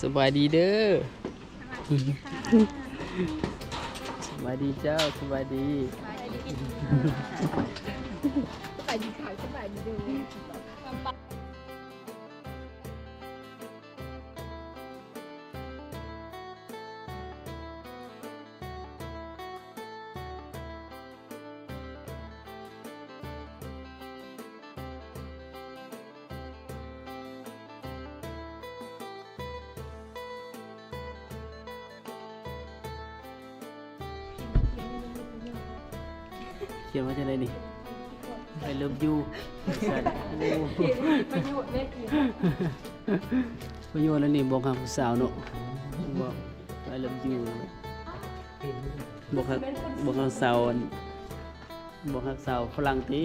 ສະບາຍດີເດີ. ສະບາຍດີເຈົ້າ ສະບາຍດີ. ສະບາຍດີເດີ. ສະຂຽນວ່າຈັ່ງໃດນີ້? I love you ປະໂຫຍດແລ້ວນີ້ ບອກຫາຜູ້ສາວເນາະ ບອກ I love you ບອກຫາ ບອກຫາສາວ ບອກຫາສາວຝຣັ່ງຕິ.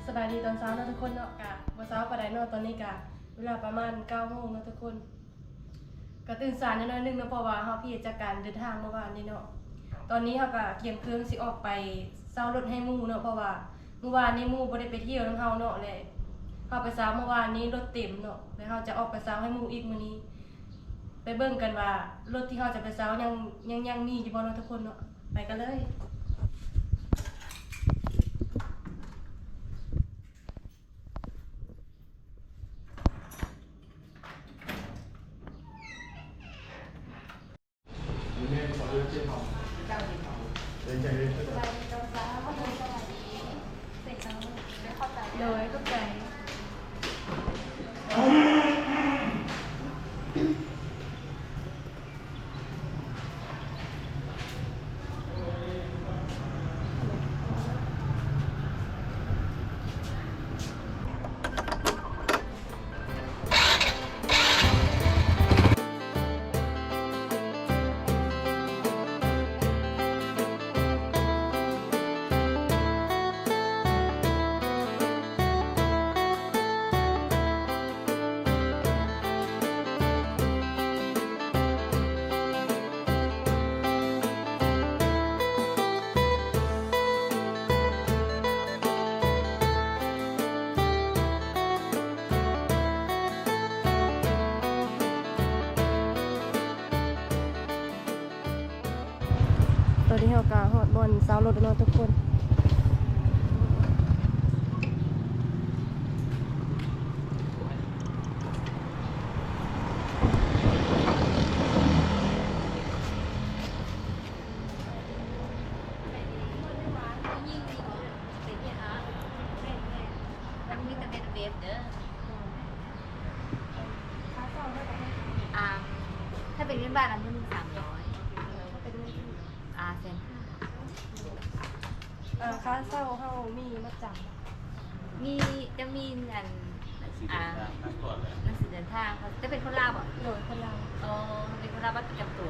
ສະບາຍດີຕອນເຊົ້າເນາະທຸກຄົນເນາະ. ກະບໍ່ເຊົ້າປານໃດເນາະ ຕອນນີ້ກະເວລາປະມານເກົ້າໂມງເນາະທຸກຄົນ. ກະຕື່ນສາຍໜ້ອຍໜຶ່ງເນາະ ເພາະວ່າເຮົາພຽຈາກການເດີນທາງເມື່ອວານນີ້ເນາະ. ຕອນນີ້ເຮົາກະກຽມເຄື່ອງຊິອອກໄປເຊົ່າລົດໃຫ້ໝູ່ເນາະ ເພາະວ່າມື້ວານນີ້ໝູ່ບໍ່ໄດ້ໄປທ່ຽວນຳເຮົາເນາະ ແລະເຮົາໄປເຊົ່າມື້ວານນີ້ລົດເຕັມເນາະ ແລະເຮົາຈະອອກໄປເຊົ່າໃຫ້ໝູ່ອີກມື້ນີ້. ໄປເບິ່ງກັນວ່າລົດທີ່ເຮົາຈະໄປເຊົ່າຍັງ ຍັງ ຍັງມີຢູ່ບໍ່ເນາະທຸກຄົນເນາະ. ໄປກັນເລີຍ. ໂດຍ ຂອບໃຈ. ຕອນນີ້ເຮົາກະຮອດບ່ອນເຊົ່າລົດແລ້ວເນາະທຸກຄົນ. ອ່າ ຖ້າເປັນເງິນບາດ ມື້ໜຶ່ງສາມຮ້ອຍ ອ່າ ແສນຫ້າ. ເອີ ຄ່າເຊົ່າເຮົາມີມັດຈຳ ມີ ຈະມີອັນ ອ່າ ໜັງສືເດີນທາງ ເຈົ້າເປັນຄົນລາວບໍ່? ໂດຍ ຄົນລາວ. ອໍ ເປັນຄົນລາວ ບັດປະຈຳຕົວ.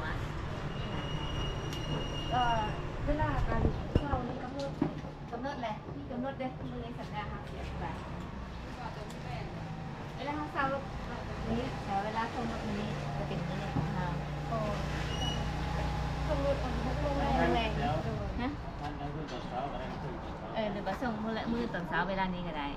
ເອີ ເວລາການເຊົ່ານີ້ກຳນົດ ກຳນົດແຫຼະ ມີກຳນົດເດ້ ມື້ໃນສັນຍາເຮົາຊິອະທິບາຍ. ເວລາເຮົາເຊົ່າລົດນີ້ ແລ້ວເວລາສົ່ງລົດນີ້ ຈະເປັນມື້ນີ້ຂອງເຮົາ. ອໍ ສົ່ງລົດຕອນຫົກໂມງແລງ. ຫົກໂມງແລງ. ໂດຍ. ຮະ? ເອີ ຫຼືວ່າສົ່ງມື້ລະ ມື້ຕອນເຊົ້າເວລານີ້ກໍໄດ້.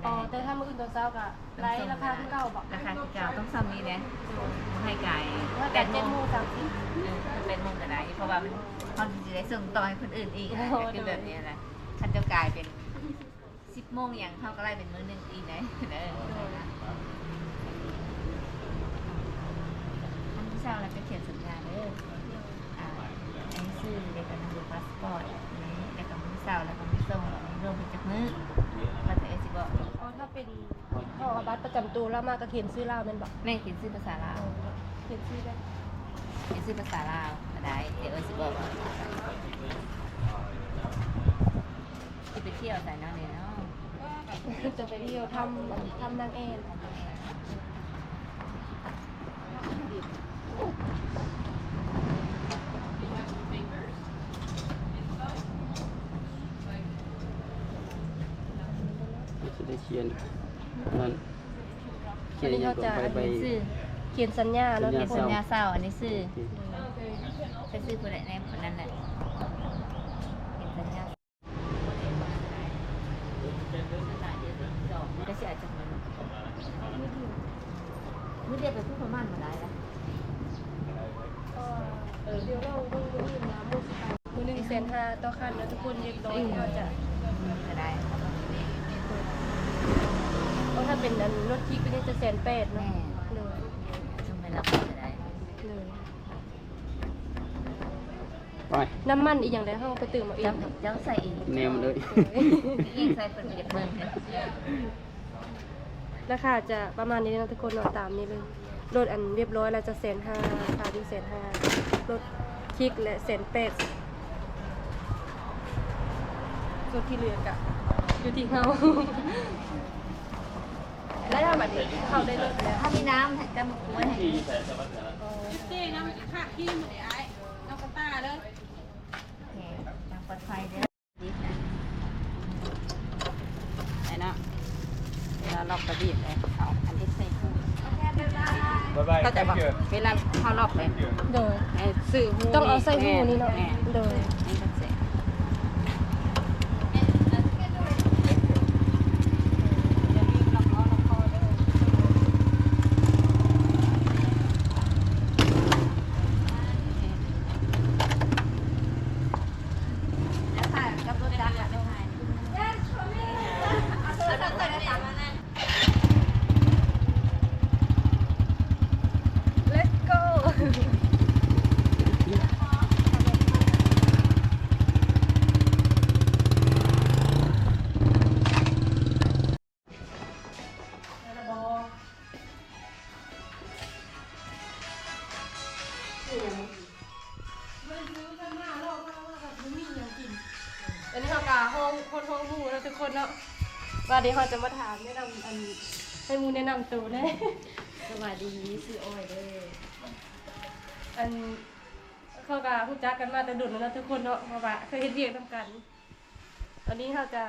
ອໍ ແຕ່ຖ້າມື້ອື່ນຕອນເຊົ້າກໍໄດ້ ລາຄາຄືເກົ່າບໍ? ລາຄາຄືເກົ່າ ຕ້ອງຊ່ຳນີ້ແຫຼະ ບໍ່ໃຫ້ກາຍ ບໍ່ໃຫ້ກາຍ ແປດໂມງ ເຈັດໂມງສາມສິບ. ເອີ ແປດໂມງກໍໄດ້ ເພາະວ່າມັນ ເຮົາຊິໄດ້ສົ່ງຕໍ່ໃຫ້ຄົນອື່ນອີກ. ໂດຍ. ຄືແບບນີ້ແຫຼະ ຄັນເຈົ້າກາຍເປັນ ສິບໂມງຫຍັງ ເຮົາກໍໄລ່ເປັນມື້ໜຶ່ງອີກໄດ໋. ໂດຍ. ຄັນມື້ເຊົ້າແລ້ວກໍຂຽນສັນຍາເດີ. ອ່າ ອັນນີ້ຊື່ ແລ້ວກໍໜັງສືພາສປອດ ນີ້ ແລ້ວກໍມື້ເຊົ້າ ແລ້ວກໍມື້ສົ່ງ ລວມເປັນຈັກມື້ ແລ້ວແຕ່ເອື້ອຍຊິບອກ. ອໍ ຖ້າເປັນ ເຮົາເອົາບັດປະຈຳໂຕລາວມາ ກໍຂຽນຊື່ລາວແມ່ນບໍ່? ແມ່ນ ຂຽນຊື່ພາສາລາວ. ຂຽນຊື່ແບບ ຂຽນຊື່ພາສາລາວກໍໄດ້ ແຕ່ເອື້ອຍຊິບອກ. ຊິໄປທ່ຽວໃສເນາະນີ້ເນາະ? ຈະໄປທ່ຽວຖ້ຳ ຖ້ຳນາງແອນ. ຊິໄດ້ຂຽນນັ້ນ ຂຽນຫຍັງກໍ ໃບ ໃບ ຊື່ ຂຽນສັນຍາເນາະ ສັນຍາເຊົ່າ ອັນນີ້ຊື່ ໂດຍ ໄປຊື້ຜູ້ໃດແດ່ຜູ້ນັ້ນແຫຼະ ເຊັນສັນຍາ ກໍຊິອາດຈະ ມື້ດຽວໄປພຸ້ນປະມານບໍ່ໄດ້ລະ ເອີ ດຽວລອງເບິ່ງມື້ອື່ນວ່າມື້ຊິໄປ ມື້ໜຶ່ງແສນຫ້າຕໍ່ຄັນເນາະທຸກຄົນ ຮຽບຮ້ອຍ ອືມ ເຮົາຈະ ກໍໄດ້ ເພາະຖ້າເປັນອັນລົດຄິກຕົວນີ້ຈະແສນແປດເນາະ ແມ່ນ ໂດຍ ຊຸມໄປຮັບກໍໄດ້ ໂດຍ ໄປ ນ້ຳມັນອີ່ຫຍັງແລ້ວເຮົາໄປເຕີມເອົາເອງ ເຈົ້າໃສ່ເອງ ແນວມັນເອີຍ ເອງໃສ່ເພິ່ນບໍ່ຢາກເບິ່ງ ລາຄາຈະປະມານນີ້ເນາະທຸກຄົນເນາະ ຕາມນີ້ເລີຍ ລົດອັນຮຽບຮ້ອຍລະຈະແສນຫ້າ ຄ່າຢູ່ແສນຫ້າ ລົດຄິກລະແສນແປດ ສ່ວນທີ່ເຫຼືອກະຢູ່ທີ່ເຮົາ ແລ້ວບັດນີ້ເຮົາໄດ້ລົດແລ້ວ ເຮົາມີນ້ຳໃຫ້ກັບໝາກກ້ວຍໃຫ້ ເອີ ເຈ້ນຳຂ້າງທີ່ມັນໄດ້ອ້າຍ ເອົາກະຕ່າເດີ ໂອເຄ ຢ່າງປອດໄພເດີ. ໄດ້ເນາະ ເວລາລັອກກະບີບເລີຍ ເອົາອັນເຮັດໃສ່ຫູ ເຂົ້າໃຈບໍ່? ເວລາເຮົາລັອກເລີຍ ໂດຍ ໃຫ້ໃສ່ຫູ ຕ້ອງເອົາໃສ່ຫູນີ້ເນາະ ແມ່ນ ໂດຍ ໃຫ້ມັນແສບ Let's go. ອັນນີ້ເຮົາກະຮ້ອງ ຄົນຮ້ອງໝູ່ເນາະທຸກຄົນເນາະ ວ່າເດເຮົາຈະມາຖາມແນະນຳ ອັນ ໃຫ້ໝູ່ແນະນຳໂຕແດ່. ສະບາຍດີ ຊື່ອ້ອຍເດີ. ອັນ ເຂົາກະຮູ້ຈັກກັນມາແຕ່ດົນແລ້ວເນາະທຸກຄົນເນາະ ເພາະວ່າເຄີຍເຮັດວຽກນຳກັນ. ຕອນນີ້ເຮົາຈະ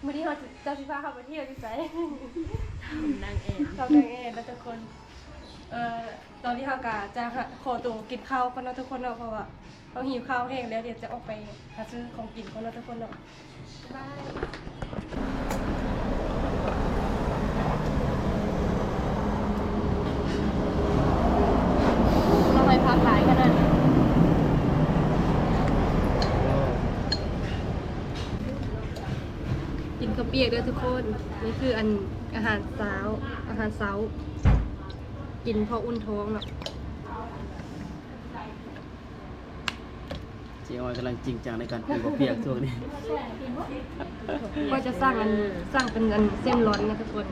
ມື້ນີ້ເຮົາ ເຈົ້າຊິພາເຮົາໄປທ່ຽວຢູ່ໃສ? ຖາມນາງແອນ ຖາມນາງແອນເນາະທຸກຄົນ. ເອີ ຕອນນີ້ເຮົາກະຈະຂໍໂຕກິນເຂົ້າກ່ອນເນາະທຸກຄົນເນາະ ເພາະວ່າເຮົາຫິວເຂົ້າແຮງແລ້ວ ດຽວຈະອອກໄປຫາຊື້ຂອງກິນກ່ອນເນາະທຸກຄົນເນາະ. ເຮົາໃຫ້ຜັກຫຼາຍຂະໜາດນີ້ ກິນເຂົ້າປຽກເດີທຸກຄົນ. ນີ້ຄືອັນ ອາຫານເຊົ້າ ອາຫານເຊົ້າ ກິນພໍອຸ່ນທ້ອງເນາະ. ເຈອ້ອຍກຳລັງຈິງຈັງໃນການກິນເຂົ້າປຽກຊ່ວງນີ້ ກໍຈະສັ່ງອັນ ສັ່ງເປັນອັນເສັ້ນລອນນະທຸກຄົນ.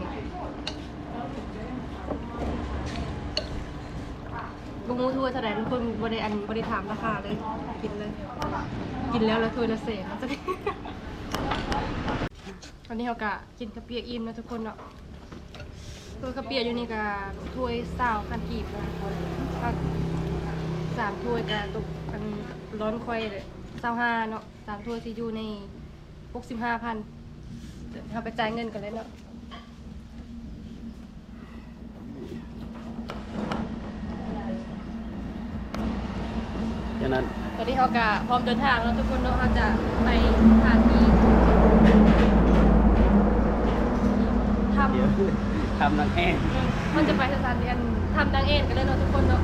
ບໍ່ຮູ້ຖືວ່າເທົ່າໃດ ທຸກຄົນບໍ່ໄດ້ອັນ ບໍ່ໄດ້ຖາມລາຄາເລີຍ ກິນເລີຍ ກິນແລ້ວລະຖ້ວຍລະແສນ. ຕອນນີ້ເຮົາກະກິນເຂົ້າປຽກອີ່ມແລ້ວທຸກຄົນເນາະ. ໂຕເຂົ້າປຽກຢູ່ນີ້ກະຖ້ວຍຊາວພັນກີບເນາະ ສາມຖ້ວຍກະຕົກ ອັນ ລອນຂ້ອຍຊາວຫ້າເນາະ ສາມຖ້ວຍຊິຢູ່ໃນຫົກສິບຫ້າພັນ. ເຮົາໄປຈ່າຍເງິນກັນເລີຍເນາະ. ຈາກນັ້ນ ຕອນນີ້ເຮົາກະພ້ອມເດີນທາງແລ້ວທຸກຄົນເນາະ ເຮົາຈະໄປສະຖານທີ່ຖ້ຳ ຖ້ຳນາງແອນ ເອີ ເຮົາຈະໄປສະຖານທີ່ ອັນ ຖ້ຳນາງແອນກັນເລີຍເນາະທຸກຄົນເນາະ.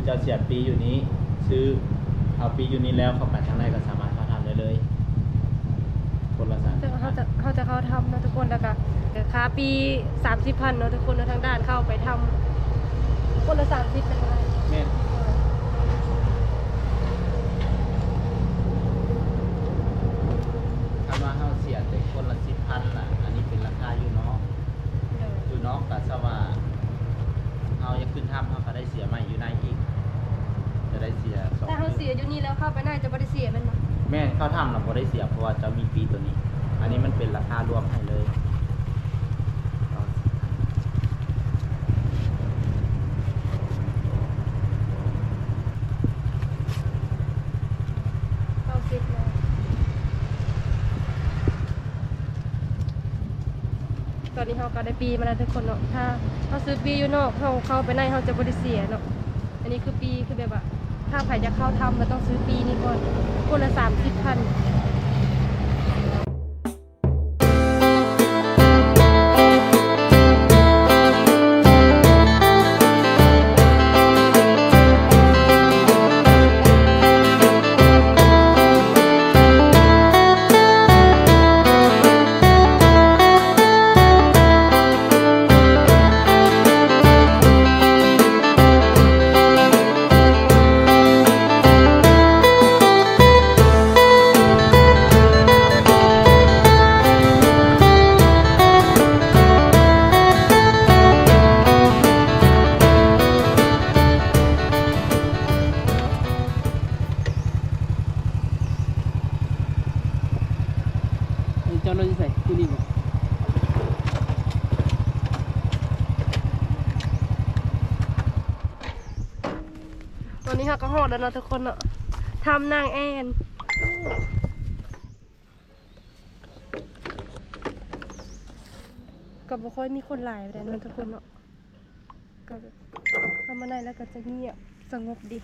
ເຈົ້າເສຍປີ້ຢູ່ນີ້ ຊື້ ເອົາປີ້ຢູ່ນີ້ແລ້ວເຂົ້າໄປທາງໃນກໍສາມາດເຂົ້າຖ້ຳໄດ້ເລີຍ ຄົນລະສາມສິບພັນ. ເຮົາຈະ ເຮົາຈະເຂົ້າຖ້ຳເນາະທຸກຄົນ ແລ້ວກໍຄ່າປີ້ສາມສິບພັນເນາະທຸກຄົນເນາະ ທາງດ່ານເຂົ້າໄປຖ້ຳ ຄົນລະສາມສິບເປັນໄງ? ແມ່ນ ຄັນວ່າເຮົາເສຍແຕ່ຄົນລະສິບພັນລະ ອັນນີ້ເປັນລາຄາຢູ່ນອກ. ໂດຍ ຢູ່ນອກກໍຊະວ່າເຮົາຢາກຂຶ້ນຖ້ຳ ເຮົາກໍໄດ້ເສຍໃໝ່ຢູ່ໃນອີກ ຈະໄດ້ເສຍສອງ. ຖ້າເຮົາເສຍຢູ່ນີ້ແລ້ວເຂົ້າໄປໃນຈະບໍ່ໄດ້ເສຍແມ່ນບໍ່? ແມ່ນ ເຂົ້າຖ້ຳລະບໍ່ໄດ້ເສຍ ເພາະວ່າເຈົ້າມີປີ້ໂຕນີ້ ອັນນີ້ມັນເປັນລາຄາລວມໃຫ້ເລີຍ. ເກົ້າສິບເນາະ ຕອນນີ້ເຮົາກໍໄດ້ປີ້ມາແລ້ວທຸກຄົນເນາະ. ຖ້າເຮົາຊື້ປີ້ຢູ່ນອກ ເຮົາເຂົ້າໄປໃນ ເຮົາຈະບໍ່ໄດ້ເສຍເນາະ. ອັນນີ້ຄືປີ້ ຄືແບບວ່າ ຖ້າໃຜຢາກເຂົ້າຖ້ຳລະຕ້ອງຊື້ປີ້ນີ້ກ່ອນ ຄົນລະສາມສິບພັນ. ເຈົ້ານອນຢູ່ໃສ? ຢູ່ນີ້ບໍ? ຕອນນີ້ເຮົາກໍຮອດແລ້ວເນາະທຸກຄົນເນາະ ຖ້ຳນາງແອ່ນ ກໍບໍ່ຄ່ອຍມີຄົນຫຼາຍປານໃດເນາະທຸກຄົນເນາະ ກໍແບບເຂົ້າມາໃນແລ້ວກໍຈະງຽບສະຫງົບດີ.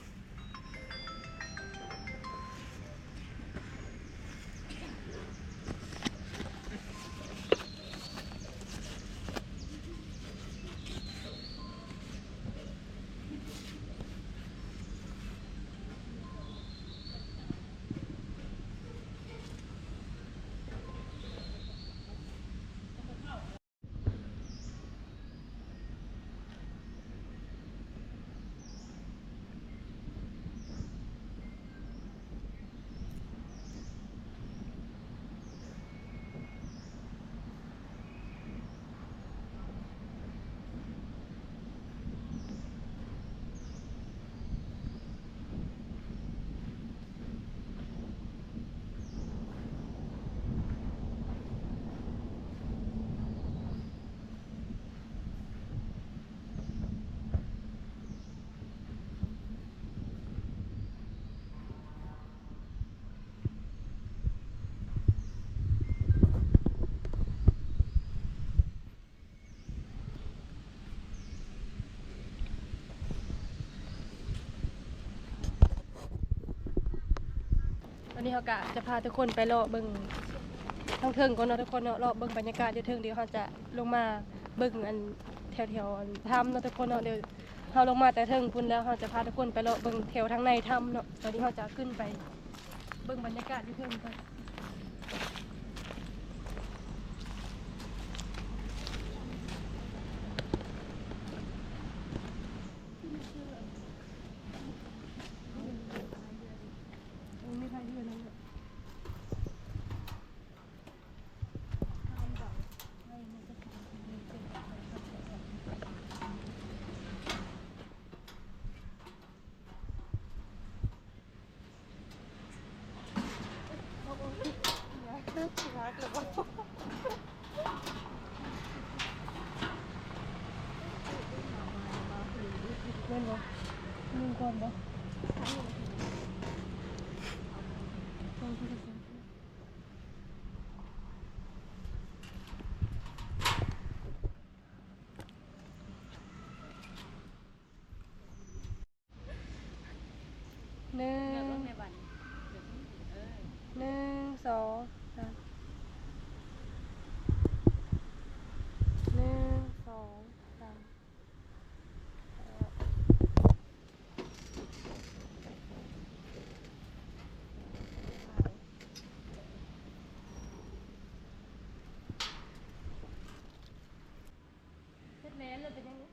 ຕອນນີ້ເຮົາກະຈະພາທຸກຄົນໄປເລາະເບິ່ງທາງເທິງກ່ອນເນາະທຸກຄົນເນາະ ເລາະເບິ່ງບັນຍາກາດຢູ່ເທິງ ດຽວເຮົາຈະລົງມາເບິ່ງອັນແຖວໆ ອັນຖ້ຳເນາະທຸກຄົນເນາະ. ດຽວເຮົາລົງມາແຕ່ເທິງພຸ້ນແລ້ວ ເຮົາຈະພາທຸກຄົນໄປເລາະເບິ່ງແຖວທາງໃນຖ້ຳເນາະ. ຕອນນີ້ເຮົາຈະຂຶ້ນໄປເບິ່ງບັນຍາກາດຢູ່ເທິງກ່ອນ. ແມ່ນບໍ່? ຍິງກ່ອນບໍ່? ໜຶ່ງ ເລືອກລົງໃນບັນ ເອີ ໜຶ່ງ ສອງ ສາມ ໜຶ່ງ ສອງ ສາມ. ແລ່ນເລີຍເປັນຫຍັງນີ້?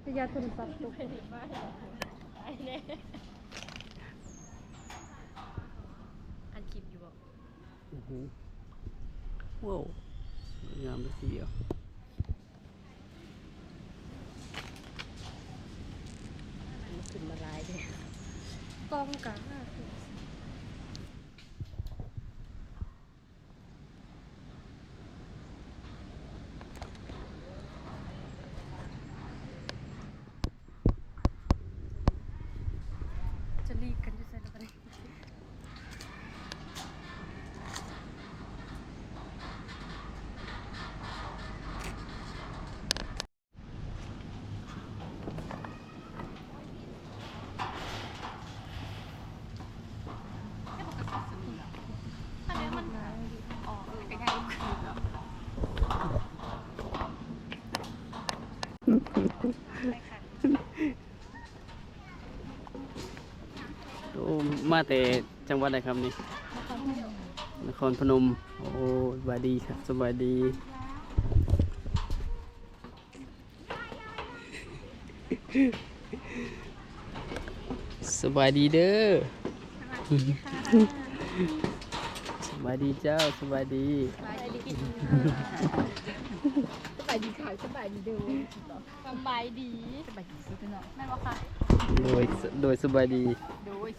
ໄປຢາດໂທລະສັບຕົກ ອັດຄລິບຢູ່ບໍ່? ໂອ້ໂຫ ງາມເລີຍທີດຽວ. ມັນຂຶ້ນມາຫຼາຍເດ້ ກ້ອງກະ ຈະຫຼີກກັນຢູ່ໃສລະບັດນີ້? ໂອ້ ມາແຕ່ຈັງຫວັດໃດຄັບນີ້? ນະຄອນພະນົມ. ໂອ້ ສະບາຍດີຄັບ ສະບາຍດີ. ສະບາຍດີເດີ. ສະບາຍດີເຈົ້າ ສະບາຍດີ. ສະບາຍດີ ສະບາຍດີເດີ. ສະບາຍດີ ສະບາຍດີເນາະ ແມ່ນບໍ່ຄະ? ໂດຍ ໂດຍ ສະບາຍດີ ໂດຍ.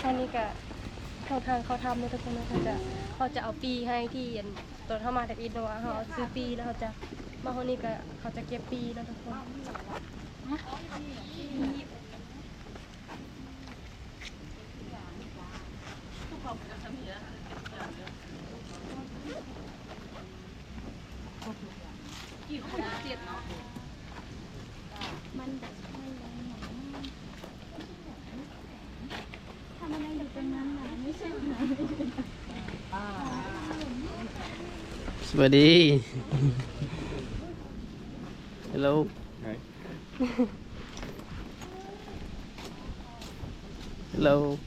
ອັນນີ້ກະຊ່ອງທາງເຂົ້າຖ້ຳເນາະທຸກຄົນເນາະ. ເຂົາຈະ ເຂົາຈະເອົາປີ້ໃຫ້ທີ່ ອັນ ຕອນເຮົາມາທຳອິດເນາະ ວ່າເຮົາເອົາຊື້ປີ້ ແລ້ວເຮົາຈະມາຮອດນີ້ກະເຂົາຈະເກັບປີ້ເນາະທຸກຄົນ. ສະບາຍດີ. Hello. Hi. Hello.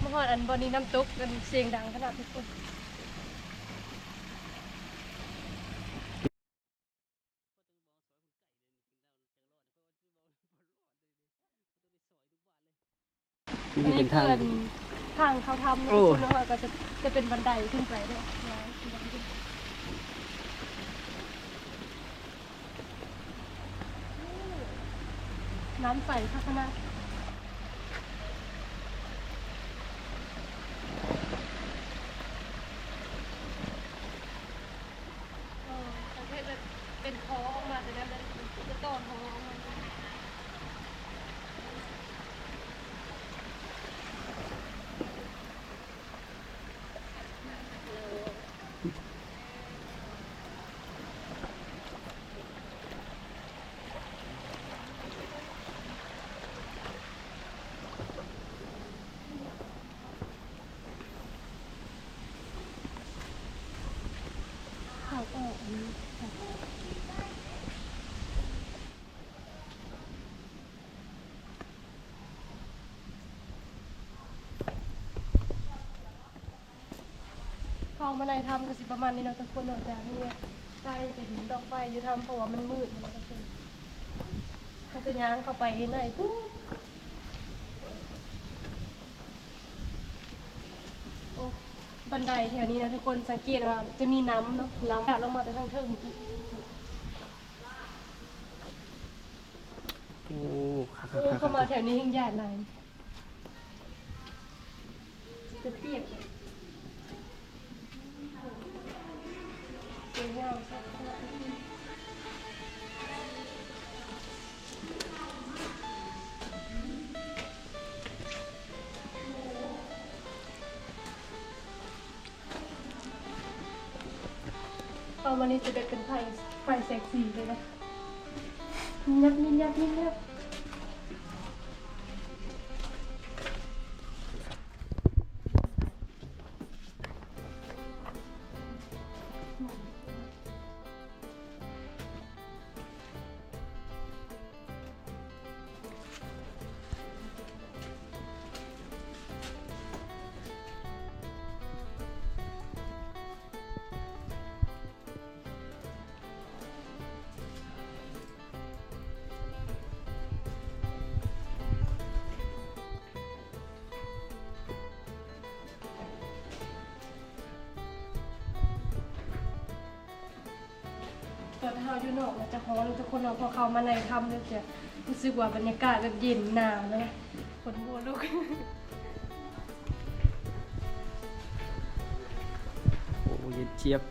ມາຮອດອັນບ່ອນນີ້ນ້ຳຕົກ ອັນສຽງດັງຂະໜາດທຸກຄົນ. ນີ້ເປັນທາງ ທາງເຂົ້າຖ້ຳເນາະ ໂອ້ ທຸກຄົນເນາະ. ແລ້ວກໍຈະ ຈະເປັນບັນໄດຂຶ້ນໄປເນາະ. ນ້ຳໃສຄັກຂະໜາດ. ເອີ ປະເພດແບບເປັນຄໍອອກມາ ແຕ່ແບບເປັນ ເປັນຕໍ່ຄໍອອກມາ. ເຂົ້າອອກອັນນີ້ ເຂົ້າມາໃນຖ້ຳກໍຊິປະມານນີ້ເນາະທຸກຄົນເນາະ. ຈາກນີ້ໃກ້ເປັນດອກໄຟຢູ່ຖ້ຳ ເພາະວ່າມັນມືດເນາະທຸກຄົນ. ເຮົາຈະຍ່າງເຂົ້າໄປໃນພຸ້ນ. ໂອ້ ບັນໄດແຖວນີ້ນະທຸກຄົນ ສັງເກດວ່າຈະມີນ້ຳເນາະ ນ້ຳຫຼາກລົງມາແຕ່ທາງເທິງ. ໂອ້ ຄັກໆໆໆ ເຂົ້າມາແຖວນີ້ແຮ່ງຢ້ານຫຼາຍ ຈະປຽກ. ສວຍງາມຄັກຂະໜາດ. ວັນນີ້ຈະໄດ້ເປັນໄຟ ໄຟເຊັກຊີເລີຍນະ. ຍິບຍິບຍິບຍິບ. ຕອນເຮົາຢູ່ນອກມັນຈະຮ້ອນທຸກຄົນເນາະ, ພໍເຂົ້າມາໃນຖ້ຳແລ້ວຈະຮູ້ສຶກວ່າບັນຍາກາດແບບເຢັນໜາວເລີຍ, ຂົນຫົວລຸກ. ໂອ້ ເຢັນຈຽບ.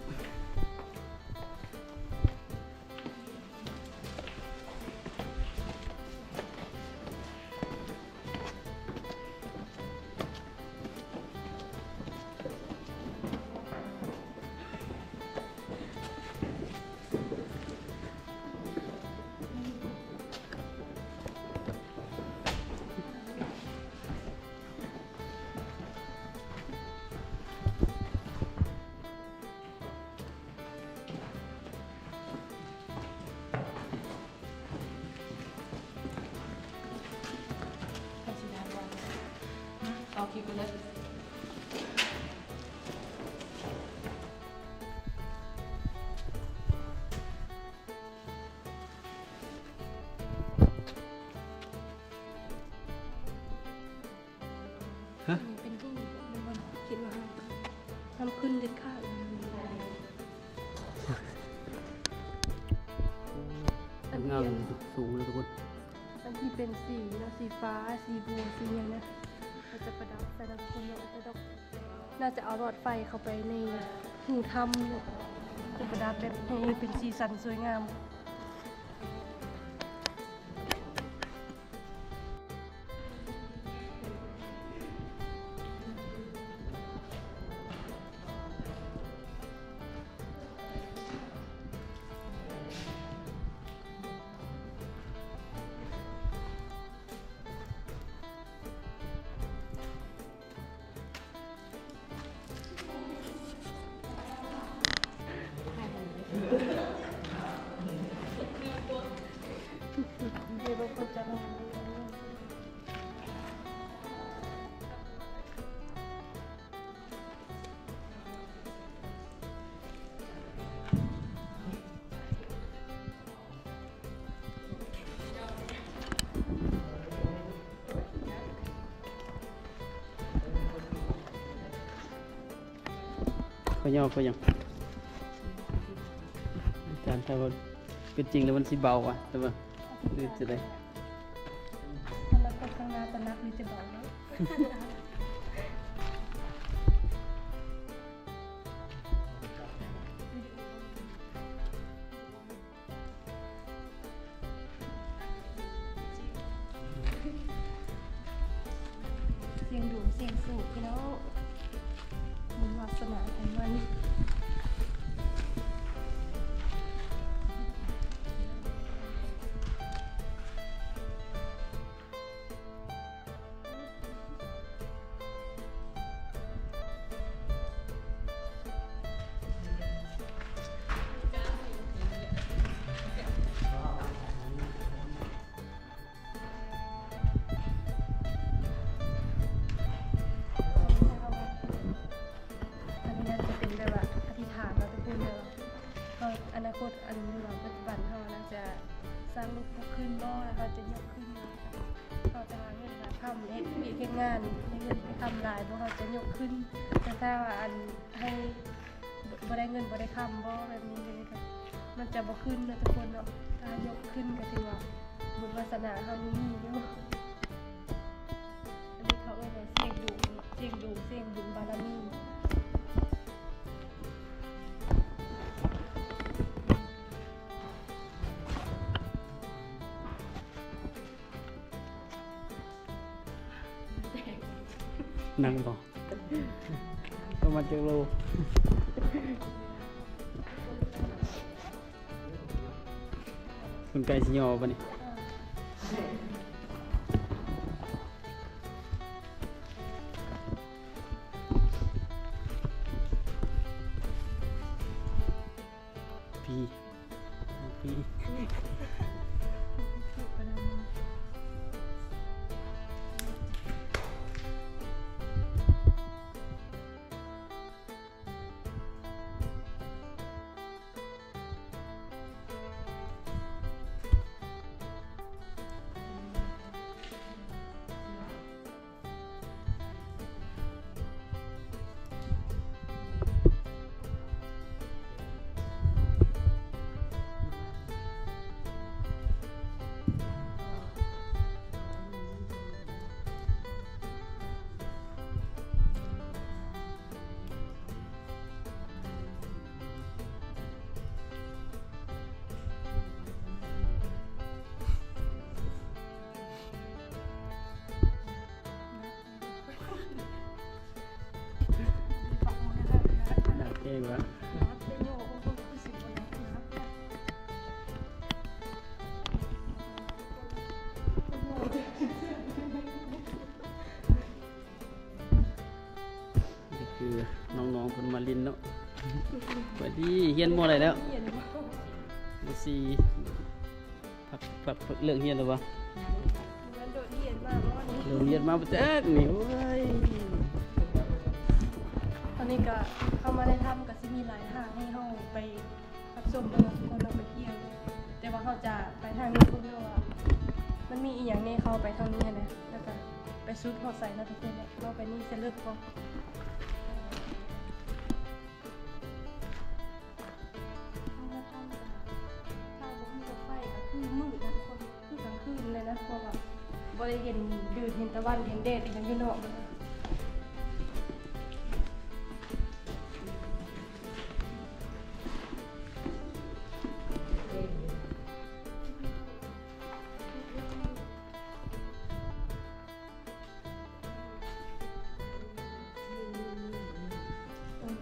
ເອົາຄິດກ່ອນເດີ. ຮະ? ເປັນຮູບ ແມ່ນບໍ່? ຄິດວ່າຫ້າມ ຫ້າມຂຶ້ນເດັດຂາດ. ອັນນີ້ ງາມ ອັນ ສູງເລີຍທຸກຄົນ. ອັນທີ່ເປັນສີເນາະ ສີຟ້າ ສີບົວ ສີຫຍັງນະ ເຂົາຈະປະດັບໃສ່ນະທຸກຄົນເນາະ. ແຕ່ດອກ ໜ້າຈະເອົາຫຼອດໄຟເຂົ້າໄປໃນຮູຖ້ຳ ຈະປະດັບແບບໃຫ້ເປັນສີສັນສວຍງາມ. ເຂົາຫຍໍ້ເຂົາຫຍັງ? ອາຈານ ຖ້າວ່າເປັນຈິງແລ້ວມັນຊິເບົາຫວາ ຫຼືວ່າ ຫຼືຈະໃດ? ອະນາຄົດຂ້າງໜ້າຈະໜັກ ຫຼືຈະເບົາເນາະ? ສ່ຽງດວງສ່ຽງໂຊກພີ່ນ້ອງ ບຸນວາສະໜາຂອງມັນ. ອັນນີ້ໜ້າຈະເປັນແບບວ່າອະທິຖານເນາະທຸກຄົນເດີ. ເຮົາ ອະນາຄົດ ອັນ ຫຼືວ່າປັດຈຸບັນເຮົາໜ້າຈະສ້າງລູກຄົບຂຶ້ນບໍ່ ແລ້ວເຮົາຈະຍົກຂຶ້ນ ເຮົາຈະຫາເງິນຫາຄຳ ເຮັດວຽກເຮັດງານ ໄດ້ເງິນໄດ້ຄຳຫຼາຍບໍ່ ເຮົາຈະຍົກຂຶ້ນ. ແຕ່ຖ້າວ່າ ອັນ ໃຫ້ ບໍ່ ບໍ່ໄດ້ເງິນບໍ່ໄດ້ຄຳບໍ່ ແບບນີ້ເລີຍ ມັນຈະບໍ່ຂຶ້ນເນາະທຸກຄົນເນາະ. ຖ້າຍົກຂຶ້ນກໍຖືວ່າບຸນວາສະໜາເຮົາມີຢູ່. ອັນນີ້ເຂົາເອີ້ນວ່າສ່ຽງດວງ ສ່ຽງດວງ ສ່ຽງບຸນບາລະມີ. ໜັກບໍ່? ປະມານຈັກໂລ? ເ ຄົນໄກ່ຊິຍໍບໍ່ນີ້? ປີ ປີ. ໜັກເອງວະ. ນີ້ຄືນ້ອງໆເພິ່ນມາຫຼິ້ນເນາະ. ສະບາຍດີ. ຮຽນມໍໃດແລ້ວ? ມໍສີ່. ພັກ ພັກ ພັກເລີກຮຽນແລ້ວບໍ່? ໂດດຮຽນມາບໍ່ນີ້? ໂດດຮຽນມາບໍ່ຈັກນີ້. ໂອ້ຍ ຕອນນີ້ກະເຂົ້າມາໃນຖ້ຳ ກະຊິມີຫຼາຍທາງໃຫ້ເຮົາໄປ ຮັບຊົມເບິ່ງທຸກຄົນເນາະ ໄປທ່ຽວ. ແຕ່ວ່າເຮົາຈະໄປທາງນີ້ເບິ່ງເນາະວ່າມັນມີອີ່ຫຍັງແດ່. ເຂົ້າໄປທາງນີ້ຫັ້ນນະ ແລ້ວກະໄປສຸດຮອດໃສເນາະທຸກຄົນເນາະ. ເຂົ້າໄປນີ້ເສຍເລີກບໍ່? ຖ້າບໍ່ມີລົດໄຟກະຄືມືດນະທຸກຄົນ. ຄືກາງຄືນເລີຍນະ ເພາະວ່າບໍ່ໄດ້ເຫັນເດືອນ ເຫັນຕາວັນ ເຫັນແດດອີ່ຫຍັງຢູ່ນອກ. ເອີ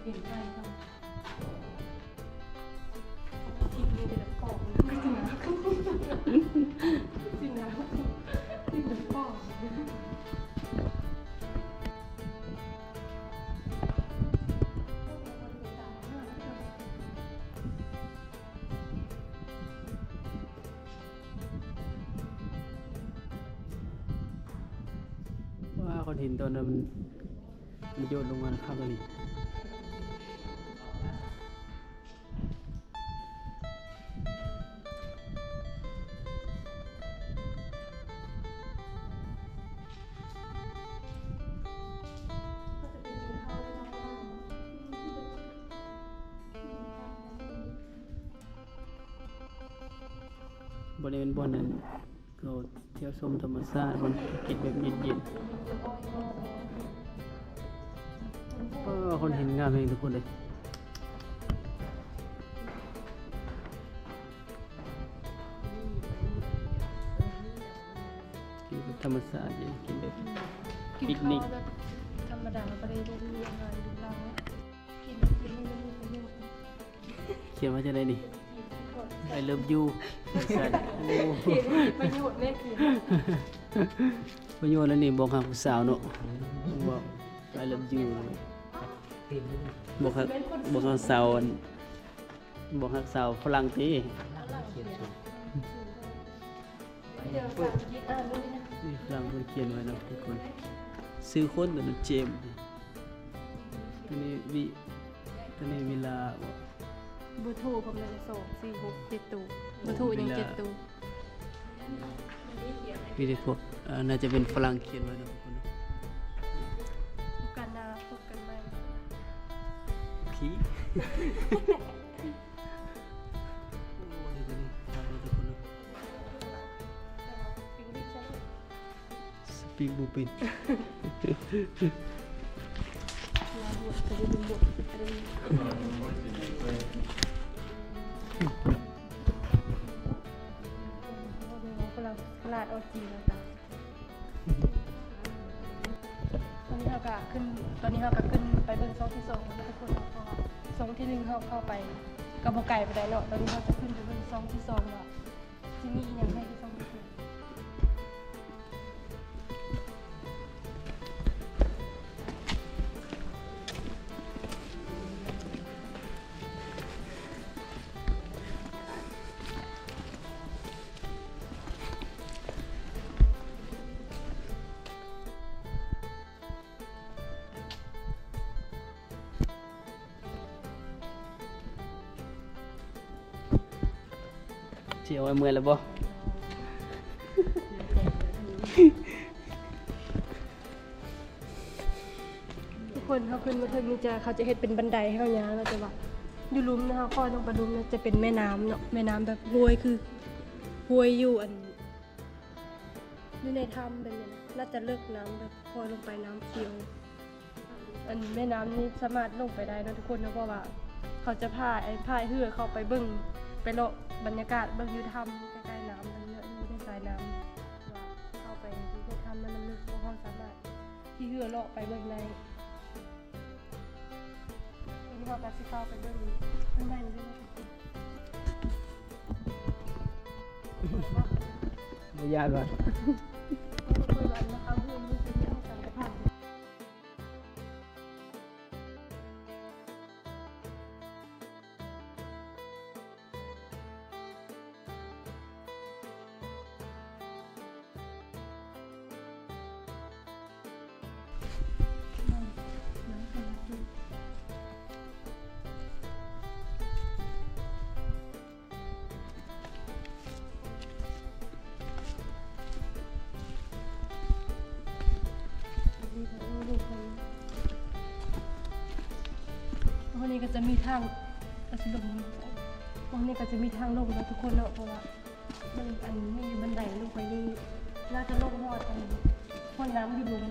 ປ່ຽນໄປກ່ອນ. ທິດມີແຕ່ດອກປອກ ຊິໜາວ ຕິດດອກປອກ. ວ້າ ກ້ອນຫີນໂຕນັ້ນມັນ ມັນໂຍນລົງມາຄັກອີ່ຫຼີ. ບ່ອນນີ້ເປັນບ່ອນນັ້ນ ເຂົາທ່ຽວຊົມທຳມະຊາດ ມັນກິນແບບເຢັນໆ. ເອີ ກ້ອນຫີນງາມແຮງທຸກຄົນເອີຍ. ກິນແບບທຳມະຊາດ ກິນແບບ ກິນ ປິກນິກ ແບບທຳມະດາ ບໍ່ໄດ້ມີອາຫານຫຼູຫຼາ. ກິນ ກິນໃຫ້ມັນມີປະໂຫຍດ. ຂຽນວ່າຈັ່ງໃດນີ້? I love you ປະໂຫຍດແນ່ ຂຽນ ປະໂຫຍດແລ້ວນີ້ ບອກຮັກຜູ້ສາວເນາະ ບອກ I love you ບອກຮັກ ບອກຮັກສາວ ອັນ ບອກຮັກສາວຝຣັ່ງຕິ. ນີ້ຝຣັ່ງເພິ່ນຂຽນໄວ້ເນາະທຸກຄົນ ຊື່ຄົນ ໂຕນັ້ນ James ໂຕນີ້ V ໂຕນີ້ Villa ບໍ? ເບີໂທກໍແມ່ນ ສອງ ສີ່ ຫົກ ເຈັດ ໂຕ ເບີໂທຍັງ Villa ເຈັດ ໂຕ. ມີແຕ່ພວກ ເອີ ໜ້າຈະເປັນຝຣັ່ງຂຽນໄວ້ເນາະທຸກຄົນເນາະ. ພົບກັນນາ ພົບກັນໃໝ່. ໂອ້ ໂຕນີ້ Speak ບໍ່ເປັນ. ຕອນນີ້ເຮົາກະຂຶ້ນ ຕອນນີ້ເຮົາກະຂຶ້ນໄປເບິ່ງຊ່ອງທີສອງແລ້ວເນາະທຸກຄົນເນາະ ເພາະວ່າຊ່ອງທີໜຶ່ງເຮົາເຂົ້າໄປກະບໍ່ໄກປານໃດເນາະ. ຕອນນີ້ເຮົາຈະຂຶ້ນໄປເບິ່ງຊ່ອງທີສອງວ່າ ຊິມີອີ່ຫຍັງໃຫ້ທີ່ສຳຄັນ? ຊິເອົາໃຫ້ເມື່ອຍແລ້ວບໍ່? ທຸກຄົນ ເຮົາຂຶ້ນມາເທິງນີ້ຈະ ເຂົາຈະເຮັດເປັນບັນໄດໃຫ້ເຮົາຍ່າງເນາະ ແຕ່ວ່າຢູ່ລຸ່ມນະ ເຮົາຄ່ອຍລົງໄປລຸ່ມນະ ຈະເປັນແມ່ນ້ຳເນາະ ແມ່ນ້ຳແບບຫ້ວຍ ຄືຫ້ວຍຢູ່ອັນ ຢູ່ໃນຖ້ຳແບບນີ້ນະ ໜ້າຈະເລິກ ນ້ຳແບບຄ່ອຍລົງໄປ ນ້ຳຂຽວ. ອັນແມ່ນ້ຳນີ້ສາມາດລົງໄປໄດ້ເນາະທຸກຄົນເນາະ ເພາະວ່າເຂົາຈະພາ ພາຍເຮືອເຂົ້າໄປເບິ່ງ ໄປເລາະບັນຍາກາດເບິ່ງຢູ່ຖ້ຳໃກ້ໆນ້ຳ ເບິ່ງຢູ່ໃນສາຍນ້ຳ ວ່າເຂົ້າໄປຢູ່ໃນຖ້ຳນັ້ນມັນເລິກບໍ່ ເຮົາສາມາດຂີ່ເຮືອເລາະໄປເບິ່ງໄດ້. ວັນນີ້ເຮົາກໍຊິພາໄປເບິ່ງເພິ່ນໃໝ່ເລີຍເນາະ. ບໍ່ຢ້ານວ່າ ເພິ່ນວ່າອັນມາເຂົ້າເຮືອນຢູ່ທີ່ເຮົາກຳລັງຈະຜ່ານ. ຫ້ອງນີ້ກໍຈະມີທາງ ກໍຊິລົງ ຫ້ອງນີ້ກໍຈະມີທາງລົງເນາະທຸກຄົນເນາະ ເພາະວ່າມັນ ອັນ ມີບັນໄດລົງໄປນີ້ ໜ້າຈະລົງຮອດ ອັນ ຮອດນ້ຳຢູ່ລຸ່ມ.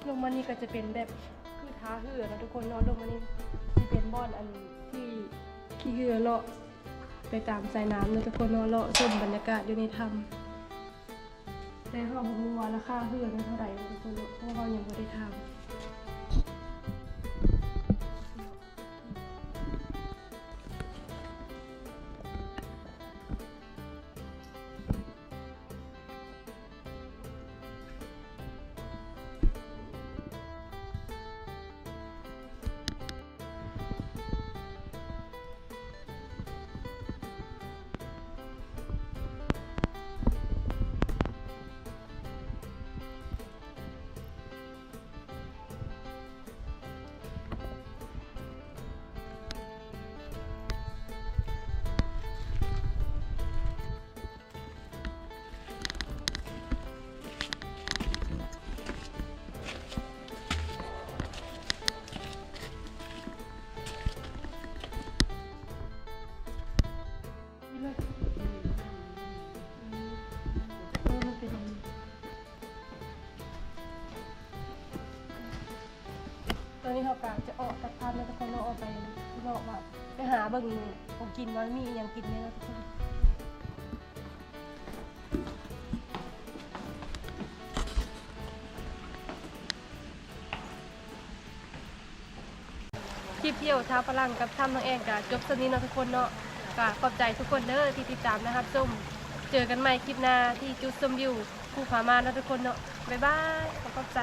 ລົງມານີ້ກໍຈະເປັນແບບຄືທ່າເຮືອເນາະທຸກຄົນເນາະ. ລົງມານີ້ຊິເປັນບ່ອນອັນທີ່ຂີ່ເຮືອເລາະໄປຕາມສາຍນ້ຳເນາະທຸກຄົນເນາະ, ເລາະຊົມບັນຍາກາດຢູ່ໃນຖ້ຳ. ແຕ່ເຮົາບໍ່ຮູ້ວ່າລາຄາເຮືອນັ້ນເທົ່າໃດເນາະທຸກຄົນເນາະ, ເພາະເຮົາຍັງບໍ່ໄດ້ຖາມ. ຕອນນີ້ເຮົາກະຈະອອກຈາກຖ້ຳແລ້ວທຸກຄົນເນາະ, ອອກໄປເລາະວ່າ ໄປຫາເບິ່ງຂອງກິນວ່າມີອີ່ຫຍັງກິນແດ່ເນາະທຸກຄົນ. ຄລິບທ່ຽວທ່າຝຣັ່ງກັບຖ້ຳນ້ອງແອນກະຈົບສ່ຳນີ້ເນາະທຸກຄົນເນາະ. ກໍຂອບໃຈທຸກຄົນເດີທີ່ຕິດຕາມ ແລະ ຮັບຊົມ. ເຈີກັນໃໝ່ຄລິບໜ້າທີ່ຈຸດຊົມວິວພູຜາມ່ານເນາະທຸກຄົນເນາະ. ບາຍບາຍ. ຂໍຂອບໃຈ.